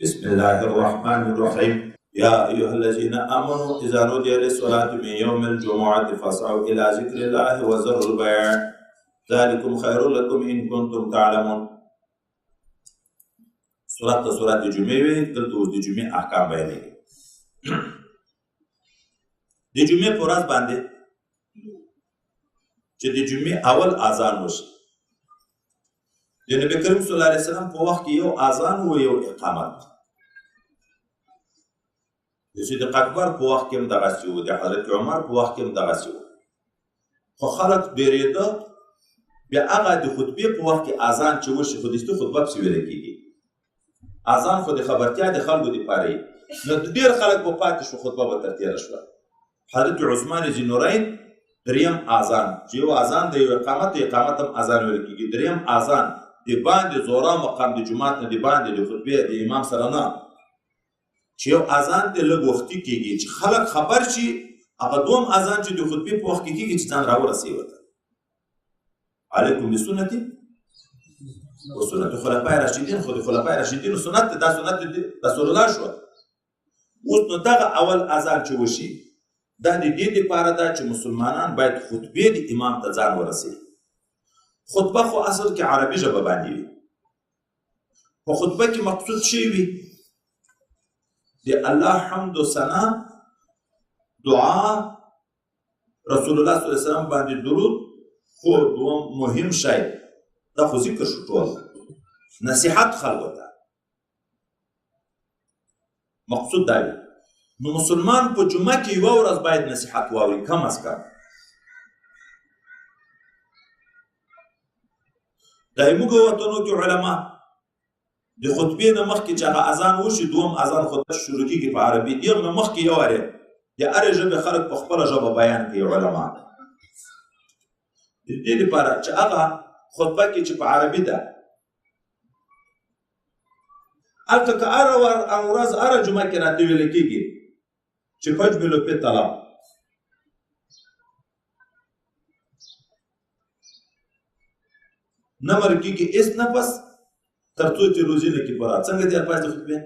بسم الله الرحمن الرحیم. یا ایها الذین آمنوا اذا نودی للصلاة من یوم الجمعة فاسعوا الی ذکر الله وذروا البیع ذلکم خیر لکم ان کنتم تعلمون. سورت ته سورت جمعې وي، دلته اوس د جمعې احکام بیانېږي. د جمعې په ورځ باندې چې د جمعې اول اذان وشي، د نبی کریم صلی الله علیه وسلم په وخت کې یو اذان و یو اقامت. د صدیق اکبر په وخت کې هم دغسې و، د حضرت عمر په وخت کې هم دغسې و، خو خلک ډېرېده. بیا هغه د خطبې په وخت کې اذان چې وشي، خو دستي خطبه پسې ویل کېږي. اذان خو د خبرتیا د خلکو دپاره وي، نو ډېر خلک به پاتې شو، خطبه به تر تېره شوه. حضرت عثمان ذینورین دریم اذان چې یو اذان د یو اقامت، اقامت هم اذان ویل کېږي. دریم اذان د باندې زورا مقام د جومات نه د باندې د خطبې د امام سره نه، چې یو اذان ته لږ وختي کېږي چې خلک خبر شي، هغه دوم اذان چې د خطبې په وخت کې کېږي چې ځان راورسوي ورته. علیکم بسنتي و سنت خلفای راشدین، خو د خلفای راشدینو سنت دا سنت رسول الله شو. اوس نو دغه اول اذان چې وشي، دا د دې دپاره ده چې مسلمانان باید خطبې د امام ته ځان ورسوي. خطبه خو اصل کې عربي ژبه باندې وي، په خطبه کې مقصود شی وي د الله حمد و ثنا، دعا، رسول الله صلی الله علیه وسلم باندې درود. خو دوم مهم شی دا خو ذکر شو، ټول نصیحت خلکو ته مقصود دا وي. نو مسلمان په جمعه کې یوه ورځ باید نصیحت واوري کم از کم. دا موږ وطنو کې علما د خطبې نه مخکې چې هغه اذان وشي، دوم اذان خطبه شروع کېږي په عربي، دې نه مخکې یو وارې د هرې ژبې خلک په خپله ژبه بیان کوي علما، د دې لپاره چې هغه خطبه کې چې په عربي ده، هلته که هره ورځ هره جمعه کې راته ویل کېږي چې فجملو فی طلب، نه مر کېږي هېڅ نفس تر څو چې روزي نه کړي پوره. څنګه دي الفاظ د خطبې؟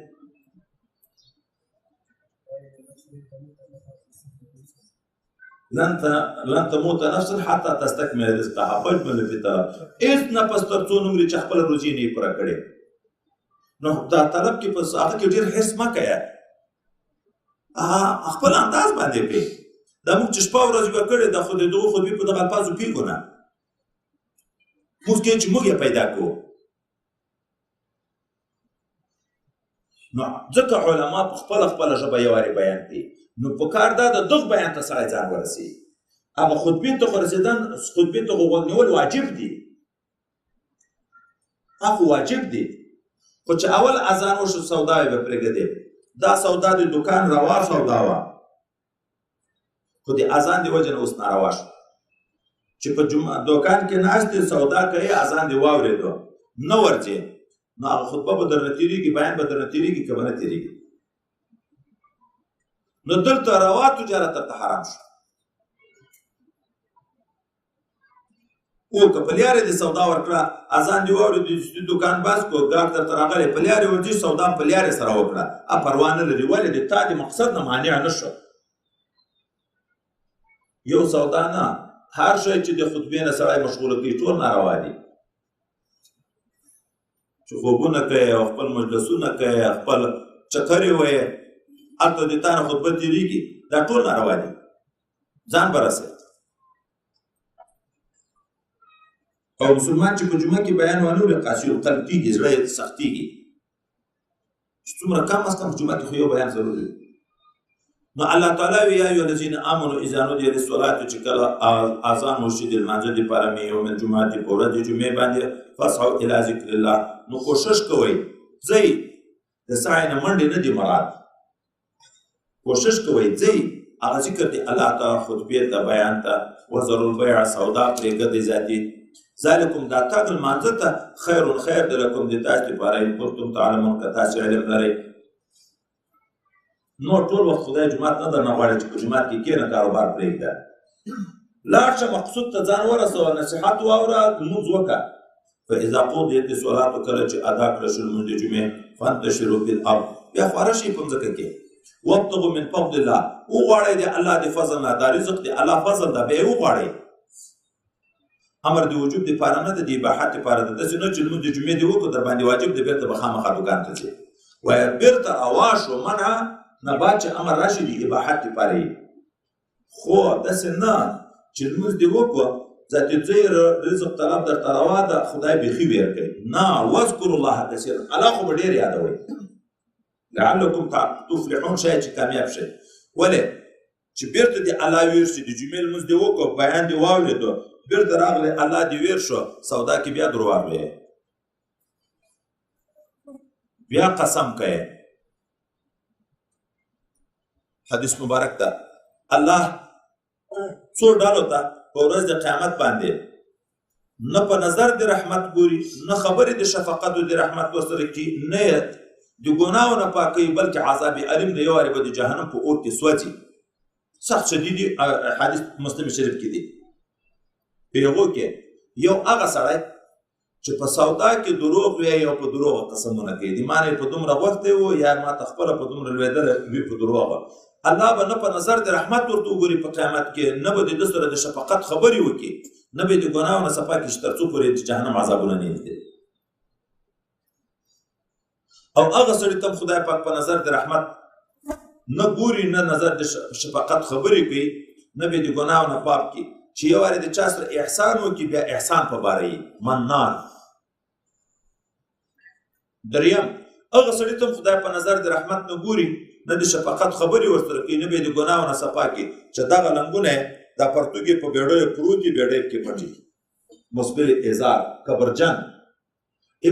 لن تموت نفس حتى تستكمل رزقها فاجمل في طلب. هېڅ نفس تر څو نه مري چې خپله روزي نه یې پوره کړې. نو دا طلب کې په هغه کې ډېر حس مه کوه، خپل انداز باندې کوي. دا موږ چې شپه ورځ یوه کړې ده، خو د دغو خطبې په دغه الفاظو پوهېږو نه، موږ کې چې موږ یې پیدا کوو. نو ځکه علما په خپله خپله ژبه یو وارې بیان کوي. نو په کار دا د دغه بیان ته سړی ځان ورسوي. هغه خطبې ته خو رسېدن، خطبې ته خو غوږ نیول واجب دي، هغه خو واجب دي. خو چې اول اذان وشو سودا یې به پرېږدې، دا سودا د دوکان روا سودا وه، خو د اذان د وجې نه اوس ناروا شو. چې په دوکان کې ناست دی سودا کوي، اذان دې واورېدو نه ورځې، نو هغه خطبه به درنه تېرېږي، بیان به درنه تېرېږي که به نه تېرېږي. نو دلته روا تجارت درته حرام شو. او که په لیارې دې سودا ورکړه، اذان دې واورېد، د دوکان بس کو، ګاډ درته راغلی، په لیارې ورځي سودا په لیارې سره وکړه، پروا نه لري، ولې د تا د مقصد نه مانع نه شو. یو سودا نه، هر شی چې د خطبې نه سړی مشغوله کوي ټول ناروا دي. چې خوبونه کوي او خپل مجلسونه کوي، خپل چکرې وایي، هلته د تا نه خطبه تېرېږي، دا ټول ناروا دي. ځان به رسوي. او مسلمان چې په جمعه کې بیان وانه وري، قاسي القلب کېږي، زړه یې سختېږي. چې څومره کم از کم په جمعه کې خو یو بیان ضرور وي. نو الله تعالی وی یا ایها الذین آمنوا اذا نودی للصلاة، چې کله اذان وشي د لمانځه دپاره مې یوم الجمعة په ورځ د جمعې باندې، فاسعوا الی ذکر الله، نو کوشش کوئ، ځئ، د سعی نه منډې نه دي مراد، کوشش کوئ ځئ هغه ذکر دی الله تعالی خطبې ته، بیان ته. وذروا البیع، سودا پرېږدئ ذاتي. ذلکم، دا تګ لمانځه ته، خیر خیر دی لکم د تاسو دپاره، ان کنتم تعلمون، که تاسې علم لرئ. نو ټول وخت خدای جومات نه درنه غواړي چې په جومات کې کښېنه کاروبار پرېږده، لاړ شه مقصود ته ځان ورسوه، نصیحت واوره، لمونځ وکړه. فاذا قضیت الصلاة، کله چې ادا کړل شو لمونځ د جمعې، فانتشروا فی الارض، بیا خواره شئ په مځکه کې، وابتغوا من فضل الله، وغواړئ د الله د فضل نه، دا رزق د الله فضل ده، بیا یې وغواړئ. امر د وجوب دپاره نه ده، د اباحت دپاره ده. داسې نه چې لمونځ د جمعې دې وکړو در باندې واجب دی، بېرته به خامخا دوکان ته ځې. وایه بېرته روا شو، منع نه بعد چې امر راشي د اباحت دپاره یې. خو داسې نه چې لمونځ دې وکړو ذاتي ځای رزق طلب درته روا ده، خدای بیخي ویر کوي نه. واذکروا الله کثیرا، الله خو به ډېر یادوئ، لعلکم تفلحون، شاید چې کامیاب شئ. ولې چې بېرته دې الله ویر شي، د جمعې لمونځ دې وکړو، بیان دې واورېدو، بېرته راغلی الله دې ویر شو، سودا کې بیا درواغ ویې، بیا قسم کوې. حدیث مبارک ده، الله څو ډلو ته په ورځ د قیامت باندې نه په نظر د رحمت ګوري، نه خبرې د شفقت او د رحمت ورسره کوي، نه د ګناهو نه پاکوي، بلکې عذاب الیم د یو وارې به د جهنم په اور کې سوځي. سخت شدید حدیث مسلم شریف کې دی. په هغو کې یو هغه سړی چې په سودا کې دروغ وایي او په دروغ قسمونه کوي، د ما نه یې په دومره غوښتی و یا ما ته خپله په دومره لوېدلی وي په دروغ، الله به نه په نظر د رحمت ورته وګوري په قیامت کې، نه به د ده سره د شفقت خبرې وکړي، نه به د ګناهو نه صفا کړي چې تر څو پورې د جهنم عذابونه نه لیدل. او هغه سړي ته هم خدای پاک په نظر د رحمت نه ګوري، نه نظر د شفقت خبرې کوي، نه به د ګناهو نه پاک کړي، چې یو وارې د چا سره احسان وکړي بیا احسان په باره یي منان. دریم، هغه سړي ته هم خدای په نظر د رحمت نه ګوري، نه د شفقت خبرې ورسره کوي، نه به د ګناهو نه صفا کړي، چې دغه لنګونه دا پرتوګ یې په بېړیو پروت دي، بېړۍ پکې پټې، مسبل ازار، کبرجن.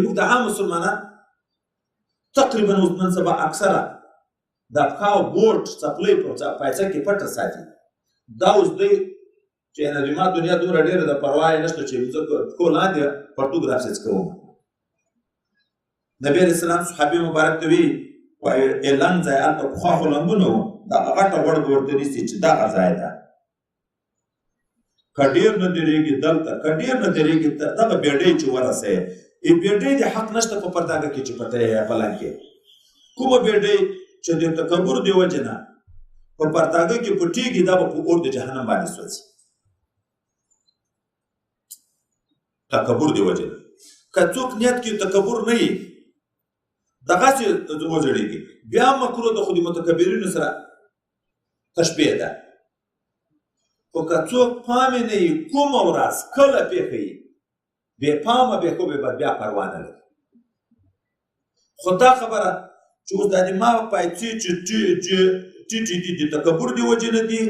موږ د عام مسلمانان تقریبا اوس نن سبا اکثره د پښه او بوټ څپلۍ په پایڅه کې پټه ساتي. دا اوس دوی چې نه د ما دنیا دومره ډېره ده، پروا یې نشته چې زه پښو لاندې پرتوګ راپسې کوم. نبی علیه السلام صحابي مبارک ته ویلي، وایي ای لنګ ځای، هلته پخوا خو لنګونه وو، دغه غټه غوړ به ورته نیسي چې دغه ځای ده، که ډېر نه درېږي دلته، که ډېر نه درېږي دغه بېړۍ چې ورسوې، ای بېړۍ د حق نشته په پرداګه کې چې پټه یې په لنګ کې. کومه بېړۍ چې د تکبر د وجې نه په پرتاګه کې پټېږي، دا به په اور د جهنم باندې سوځي. تکبر د وجې نه که څوک نیت کې تکبر نه وي، دغسې وځړېږي، بیا مکروه ده، خو د متکبرینو سره تشبیه ده. خو که څوک پام یې نه وي، کومه ورځ کله پېښه وي، بې پامه بې خوبه به بیا پروا نه لري. خو دا خبره چې اوس دا د ما پایڅې چې ټیټې دي، د تکبر د وجې نه دي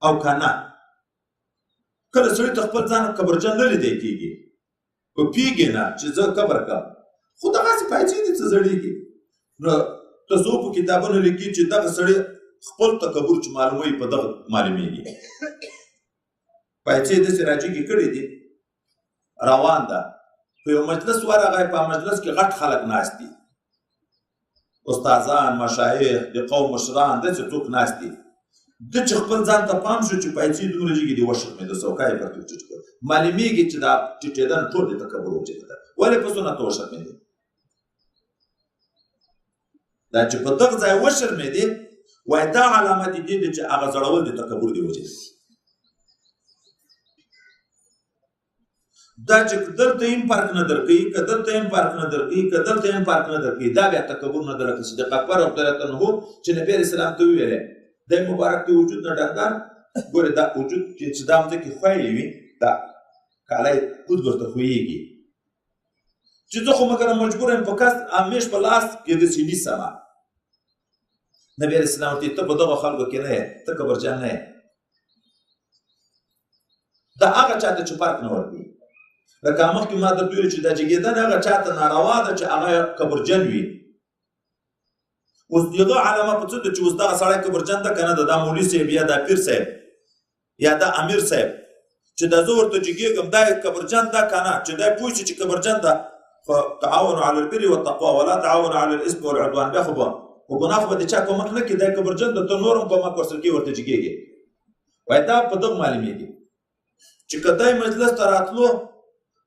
او که نه، کله سړي ته خپل ځان کبرجن نه لیدی کېږي، په پیږي نه چې زه کبر کوم، خو دغسې پایڅې دي چې زړېږي. نو تصوف په کتابونو لیکي چې دغه سړی خپل تکبر چې معلوموي په دغه معلومېږي. پایڅې داسې راجګې کړې دي، روان ده، په یو مجلس ورغی، په مجلس کې غټ خلک ناست دي، استادان، مشایخ، د قوم مشران، داسې څوک ناست دي. ده چې خپل ځان ته پام شو چې پایڅې دومره جګې دي، وشرمېده، څوکۍ یې پرتوګ ټیټ کړ، معلومېږي چې دا ټیټېدنه ټول د تکبر وجې ده. ولې په سنت وشرمېدې؟ دا چې په دغه ځای وشرمېدې، وایي دا علامه د دې ده چې هغه زړول د تکبر د وجې ده. دا چې دلته هم فرق نه درکوي، که دلته هم فرق نه درکوي، که دلته هم فرق نه درکوي، دا بیا تکبر نه ده. لکه صدیق اکبر رضی الله عنه چې نبي علیه السلام ته وویلې، دی مبارک د وجود نه ډنګر، ګورې دا وجود چې دا مځکې ښویې وي، دا کالی کوز ورته ښویېږي، چې زه خو مګر مجبور یم په کس همیش په لاس کې داسې نیسم. نبي علیه السلام ورته ته په دغو خلکو کې نه یې، ته کبرجن نه یې. دا هغه چاته چې فرق نه ورکوي. لکه مخکې ما درته وویل چې دا جګېدنه هغه چاته ناروا ده چې هغه کبرجن وي. اوس دغه علامه په څه ده چې اوس دغه سړی کبرجن ده که نه ده، دا مولوي صاحب یا دا پیر صاحب یا دا امیر صاحب چې دا زه ورته جګېږم، دا کبرجن ده که نه، چې دا پوه شي چې کبرجن ده، خو تعاون علی البر والتقوا ولا تعاون علی الاثم والعدوان، بیا خو به په ګناه خو به د چا کومک نه کړي، دا کبرجن ده، ته نور هم کومک ورسره کوې، ورته جګېږې. وایي دا په دغه معلومېږي چې که دی مجلس ته راتلو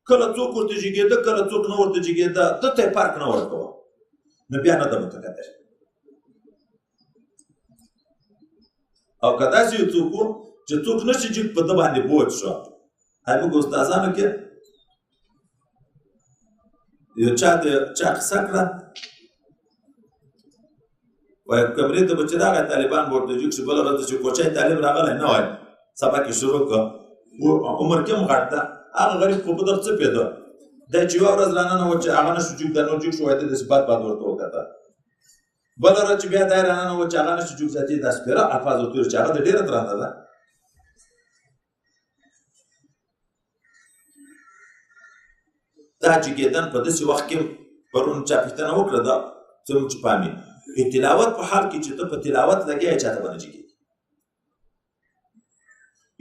کله څوک ورته جګېده، کله څوک نه ورته جګېده، ده ته یې فرق نه ورکوه، نو بیا نه ده متکبر. او که داسې یو څوک و چې څوک نه شي جګ، په ده باندې بوج شو. هاي موږ استادانو کې یو چا د چا قصه کړه، وایي کمرې ته به چې راغی طالبان به ورته جګ شي. بله ورځ چې کوچی طالب راغلی نه وای، سبا کې شروع کړه، عمر کې هم غټ ده، هغه غریب خو په دغه څه پېده دی چې یوه ورځ راننوت چې هغه نه شو جګ، دا نور جګ شو، وایي ده داسې بد بد ورته وکته. بله ورځ چې بیا دی راننوت چې هغه نه شو جګ، زیاتې دا سپېره الفاظ ورته وویل چې هغه د ډېره درنه ده. دا جګېدن په داسې وخت کې پرون چا پوښتنه وکړه، دا څه چې پامې تلاوت په حال کې چې ته په تلاوت لګیا یې چاته به نه جګېږي.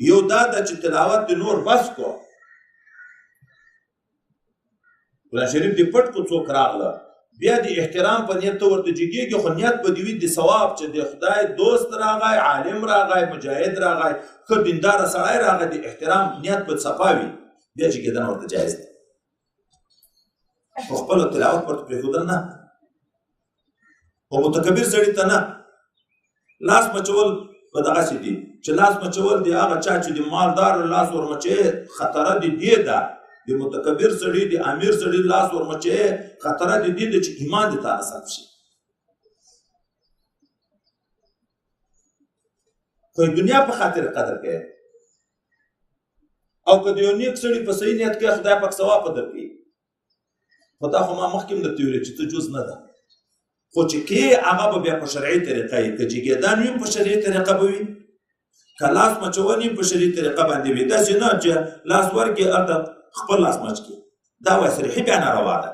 یو دا ده چې تلاوت دې نور بس کو، قرآن شریف دې پټ کو، څوک راغله بیا د احترام په نیت ته ورته جګېږي، خو نیت به دې وي د ثواب چې د خدای دوست راغی، عالم راغی، مجاهد راغی، ښه دینداره سړی راغی، د احترام نیت به صفا وي، بیا جګېدنه ورته جایز ده. خو خپله تلاوت ورته پرېښودل نه، او متکبر سړي ته نه. لاس مچول به دغسې دي چې لاس مچول دی هغه چا چې د مالدار لاس ورمچوي، خطره د دې ده. د متکبر سړي، د امیر سړي لاس ورمچوي، خطره د دې ده چې ایمان دې تا نه صرف شي. خو دنیا په خاطر قدر کوي، او که د یو نیک سړي په صحیح نیت کوي، خدای پاک ثواب به درکوي. خو دا خو ما مخکې هم درته ویلي چې څه جز نه ده، خو چې کې هغه به بیا په شرعي طریقه وي. که جګېدن وي په شرعي طریقه به وي، که لاس مچول وي په شرعي طریقه باندې وي. داسې نه چې لاس ورکړي هلته خپل لاس مچ کړي، دا وایي صریحي بیا ناروا ده،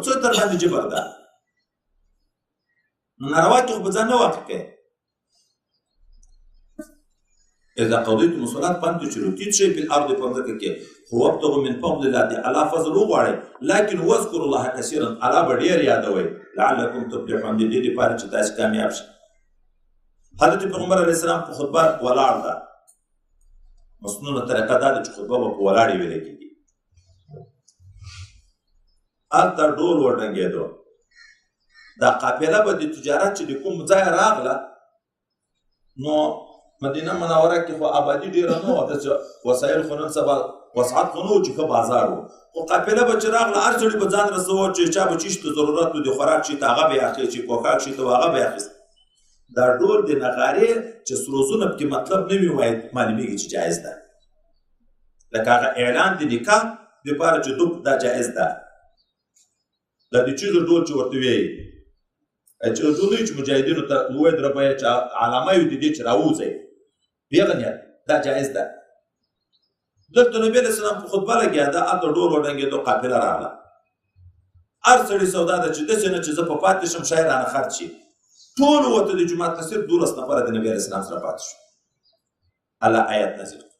څه در باندې جبر ده، نو ناروا کې خو به ځان نه واقع کوي. اذا قضيتم الصلاة فانتشروا، تیت شئ په الارض په مځکه کې، خو وابتغوا من فضل الله، د الله فضل وغواړئ، لكن واذكروا الله كثيرا، الله به ډېر یادوئ، لعلكم تفلحون، د دې لپاره چې تاسې کامیاب شئ. حضرت پیغمبر علیه السلام په خطبه ولاړ ده. مسنونه طریقه دا ده چې خطبه به په ولاړې ویل کېږي. هلته ډول وډنګېدو، دا قافله به د تجارت چې د کوم ځای راغله، نو مدینه منوره کې خو آبادي ډېره نه وه، داسې وسایل خو نن سبا وسعت خو نه و چې ښه بازار و، خو قافله به چې راغله هر سړي به ځان رسوه چې چا به چیش ته ضرورت و، د خوراک شي ته هغه به یې اخیست، چې پوښاک شي ته هغه به یې اخیست. دا ډول د نغارې چې سروزونه پکې مطلب نه وي، وایي معلومېږي چې جایز ده. لکه هغه اعلان د نکاح دپاره چې دوپ دا جایز ده، دا د چیغې ډول چې ورته وایي، چې ډول چې مجاهدینو ته ووایي دربه یې چې علامه یې د دې چې راووځئ، بېغه نیت دا جایز ده. دلته نبي علیه السلام په خطبه لګیا ده، هلته ډول وډنګېدو، قافله راغله، هر سړي سودا ده چې داسې نه چې زه په پاتې شم شی رانه خرڅ شي. ټول ورته د جومات ته صرف 12 نفره د نبي علیه السلام سره پاتې شو. الله آیت نازل کړ،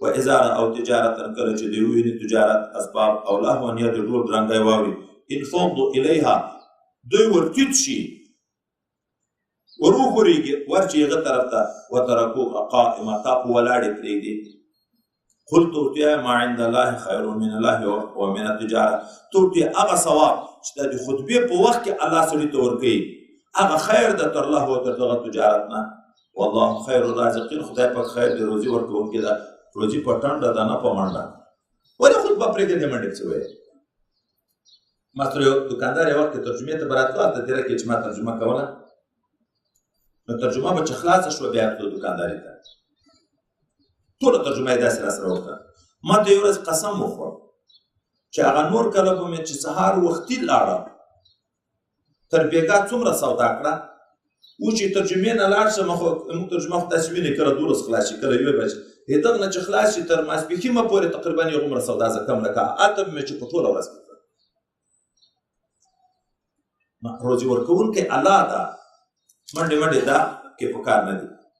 واذا راو تجارة، کله چې دوی وویني تجارت، اسباب او لهوا یا د ډول درنګی واوري، انفضوا الیها، دوی ورتیت شي، وروخورېږي، ورشي هغه طرف ته، وترکوک قائمه، تا په ولاړې پرېږدي. قلت ورته ما عند الله خیر من الله ومن التجاره، ته ورته هغه ثواب چې د خطبې په وخت کې الله سړي ته ورکوي، هغه خیر ده تر الله او تر دغه تجارت نه. والله خیر الرازقین، خدای پاک خیر د روزي ورکوونکی ده. روزي په ټنډه ده نه په منډه. ولې خطبه پرېږدې دې منډې پسې وایې؟ ما سره یو دکاندار یو وخت کې ترجمې ته به راتلو، هلته دیره کې چې ما ترجمه کوله، نو ترجمه به چې خلاصه شوه بیا تلو دکانداري ته، ټوله ترجمه یې داسې راسره وکړه. ما ته یو ورځ قسم وخوړ چې هغه نور کله به مې چې سهار وختي لاړم تر بېګا څومره سودا کړه و چې ترجمې نه لاړ شم، خو موږ ترجمه خو تاسې وینئ کله 12 خلاص شي کله 1 بجې، دغه نه چې خلاص شي تر ماسپښینه پورې تقریبا یو عمره سودا زه کم نه کړه، هلته به مې چې په ټوله ورځ کې کړه. روزي ورکوونکی الله ده، منډې منډې دا کې په کار نه دي.